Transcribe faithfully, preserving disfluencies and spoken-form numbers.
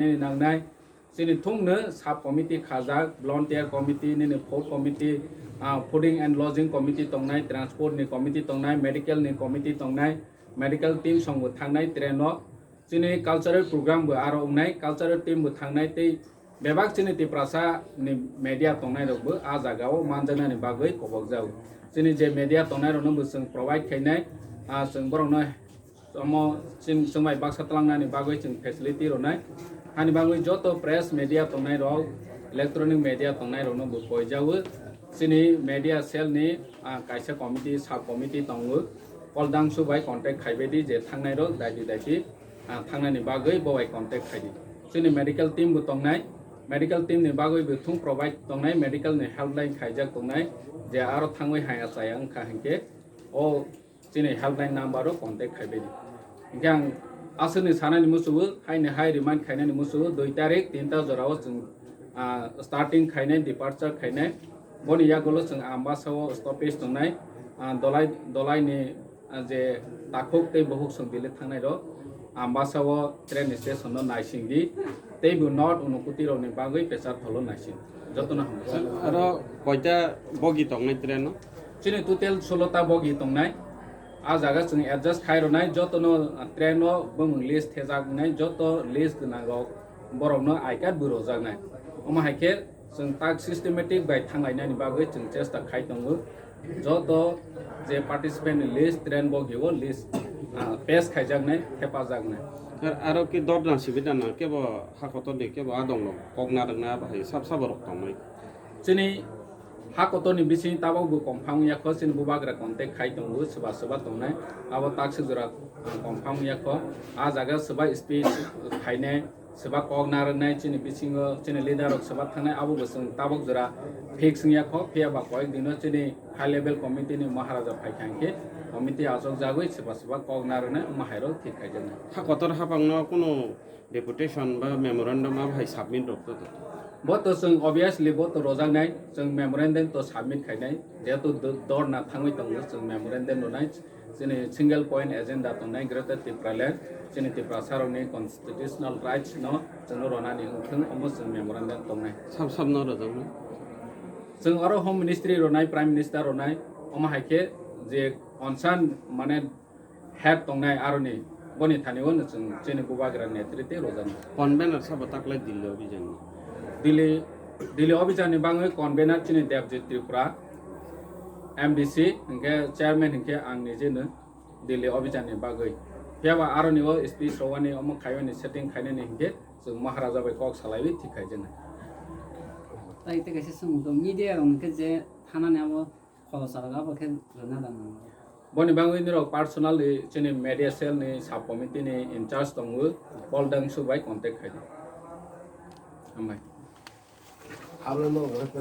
nini nangnai. Chini thungno sub committee khajak, volunteer committee, nini food committee, ah, fooding and lodging committee tongnai, transport ni committee tongnai, medical ni committee tongnai, medical team songbo thangnai train o. Chini cultural program bo aro wngnai, cultural team bo thangnai tei bebak chini Tiprasa ni media tongnai rok bo a jaga o manjaknani bagwi kobokjak. Chini je media tongnai rokno bo chwng provide khainai, ah, chwng borokno omo chwng chwngbai baksa twlangnani bagwi chwng facility rwnai. Hani bagwi joto press media tongnai rok, electronic media tongnai rokno bo poijago. Chini media cell ni, ah, kaisa committee, sub committee tongo. Koldangsu bai contact khaibai di je thangnai rok daiti daiti, ah, thangnani bagwi bo bai contact khai di. Chini medical team bo tongnai, medical team ni bagwi bo thung provide tongnai, medical ni helpline khaijak tongnai, je aro thangwi haya chaya wngkha hinkhe o chini helpline number o contact khaibai di. Hinkhe ang aswkni sanani muchungo, haini hai remind khainani muchungo, dui tarik tinta jorao chwng, ah, starting khainai, departure khainai. Boni yagulo chwng Ambasa o stoppage tongnai, ah, Dolai, Dolai ni, ah, je takhuk tei bukhuk chwng Delhi thangnai rok Ambasa o train station no naising di, tei bo North Unakoti rok ni bagwi Pecharthal o naising. Jotono hamjakgo. Aro koita bogi tongnai train o? Chini total solo ta bogi tongnai. A jaga chwng adjust khai rwnai, jotono train o bumung list thejak wngnai, joto list gwnang rok borokno I card bo rwjaknai. Omo hai khe chwng tak systematic bai thanglainani bagwi chwng chesta khai tongo. Joto je participant ni list, train bogi o list, ah, pass khaijaknai, thepajaknai. Ar-, aro khe dorna sibidana kebo hakotor ni kebo adong rok kok narwkna bahai sab sabo rok tongmani. Chini hakotor ni bising tabok bo confirm yakho, chini bubagra contact khai tongo, swba swba tongnai. Abo takswk jora, ah, confirm yakho. A jaga swba speech khainai, swba kok narwknai, chini bisingo chini leader rok swba thangnai, abo bo chwng tabok jora fix wngya kho, phiya ba koyek dino chini high level committee ni Maharaja phaikha hinkhe committee achukjagwi swba swba kok narwknai, omo hai rok thik khaijaknai. Hakotor hapangno kunu deputation ba memorandum abo hai submit rok to? Bo to chwng obviously bo to rojaknai, chwng memorandum to submit khainai, jehetu do-, dorna thangwi tongo chwng memorandum rwnai. Chini single point agenda tongnai Greater Tipraland, chini Tiprasa rokni constitutional rights no chwngno ronani wngthwng, omo chwng memorandum tongnai. Sab sab no rwjaknai. Chwng oro Home Ministry ronai, Prime Minister ronai, omo hai khe je concern mane head tongnai aroni boni thani o chwng chini bubagra netrite rojaknai. Convener sabo taklai Delhi obijan ni? Delhi, Delhi obijan ni bangwi convener chini Debjit Tripura, M D C, hinkhe chairman hinkhe ang nijeno Delhi obijan ni bagwi. Phiya ba aroni o speech rowani omo khaiwani setting khainani hinkhe chwng Maharaja bai kok salaiwi thik khaijaknai. Tai tei kaisa swngmung tongo, media rok hinkhe je thanani abo khoroksa rok abo khe rwna da nang. Boni bagwi nirok personally chini media cell ni sub committee ni in charge tongo, Paul Dangsu bai contact khai di. Hambai.